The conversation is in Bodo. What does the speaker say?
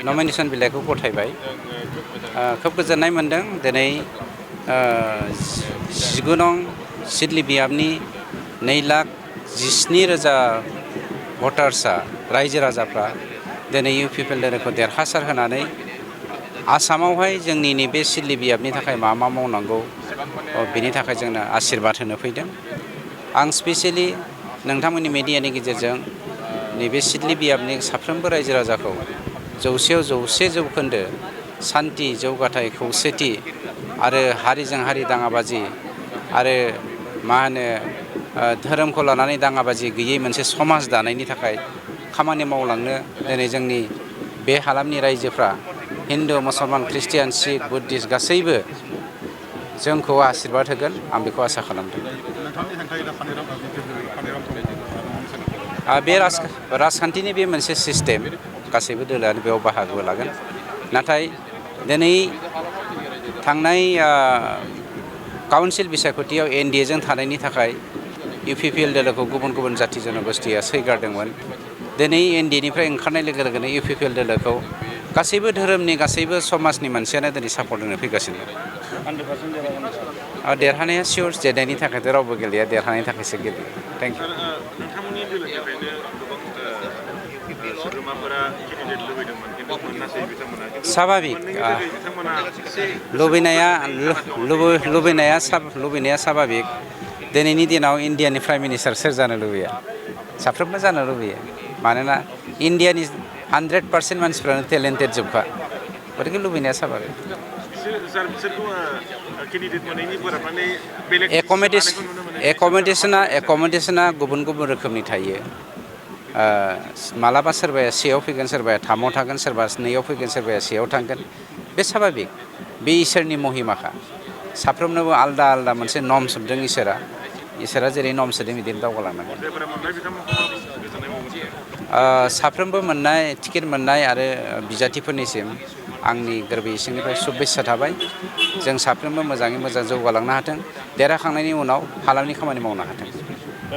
नमिनेसन बिलाइखौ गथायबाय खोब गोजोननाय मोनदों दिनै 19 नं सिडली बियाबनि 2,17,000 भटार्सआ रायजो राजाफ्रा दिनै UPPL दोलोखौ देरहासार होनानै आसामावहाय जोंनि नैबे सिडली बियाबनि थाखाय मा मावनांगौ बेनि थाखाय जोंनो आशीर्बाद होनो फैदों। आं स्पेसियेलि नोंथांमोननि मिडियानि गेजेरजों नैबे सिडली बियाबनि साफ्रोमबो रायजो राजाखौ 100% सान्थि जौगाथाय खौसेथि आरो हारिजों हारि दाङाबाजि आरो मा होनो धोरोमखौ लानानै दाङाबाजि गैयै मोनसे समाज दानायनि थाखाय खामानि मावलांनो दिनै जोंनि बे हालामनि रायजोफ्रा हिन्दु मुसलमान ख्रिस्टियान सिख बुद्धिस्ट गासैबो जोंखौ आशीर्बाद होगोन आं बेखौ आसा खालामदों। बे राजखान्थिनि बे मोनसे सिस्टेम गासैबो दोलोआनो बेयाव बाहागो लागोन। नाथाय दिनै थांनाय काउन्सिल बिसायख'थियाव NDAजों थानायनि थाखाय UPPL दोलोखौ गुबुन गुबुन जाथि जनगोष्ठिया सैगारदोंमोन। दिनै NDAनिफ्राय ओंखारनाय लोगो लोगोनो UPPL दोलोखौ गासैबो धोरोमनि गासैबो समाजनि मानसियानो दिनै सापर्ट होनो फैगासिनो। देरहानाया सियर जेननायनि थाखायथ' रावबो गेलेया, देरहानायनि थाखायसो गेलेयो। Thank you. नोंथांमोननि दोलोनिफ्रायनो गोबां सोद्रोमाफोरा केन्डिडेट लुबैदोंमोन खिन्थु मोनासै बिथांमोना। स्वाभाबिक लुबैनाया स्वाभाबिक। दिनैनि दिनाव इन्डियानि प्राइम मिनिस्टार सोर जानो लुबैया? साफ्रोमबो जानो लुबैयो। मानोना इन्डियानि 100% मानसिफ्रानो टेलेन्टेड जोबखा, गतिके लुबैनाया स्वाभाबिक। एकमडेसना गुबुन गुबुन रोखोमनि थायो। मालाबा सोरबाया सेआव फैगोन, सोरबाया 3आव थागोन, सोरबा 2आव फैगोन, सोरबाया 1आव थांगोन। बे स्वाभाबिक, बे इसोरनि महिमाखा। साफ्रोमनोबो आलदा आलदा मोनसे नर्म्स होदों इसोरा जेरै नर्म्स होदों बिदिनो दावगालांनांगोन। साफ्रोमबो टिकेट मोननाय आरो बिजाथिफोरनिसिम आंनि गोरबो इसिंनिफ्राय शुभेच्छा थाबाय। जों साफ्रोमबो मोजाङै मोजां जौगालांनो हाथों, देरहाखांनायनि उनाव हालामनि खामानि मावनो हाथों।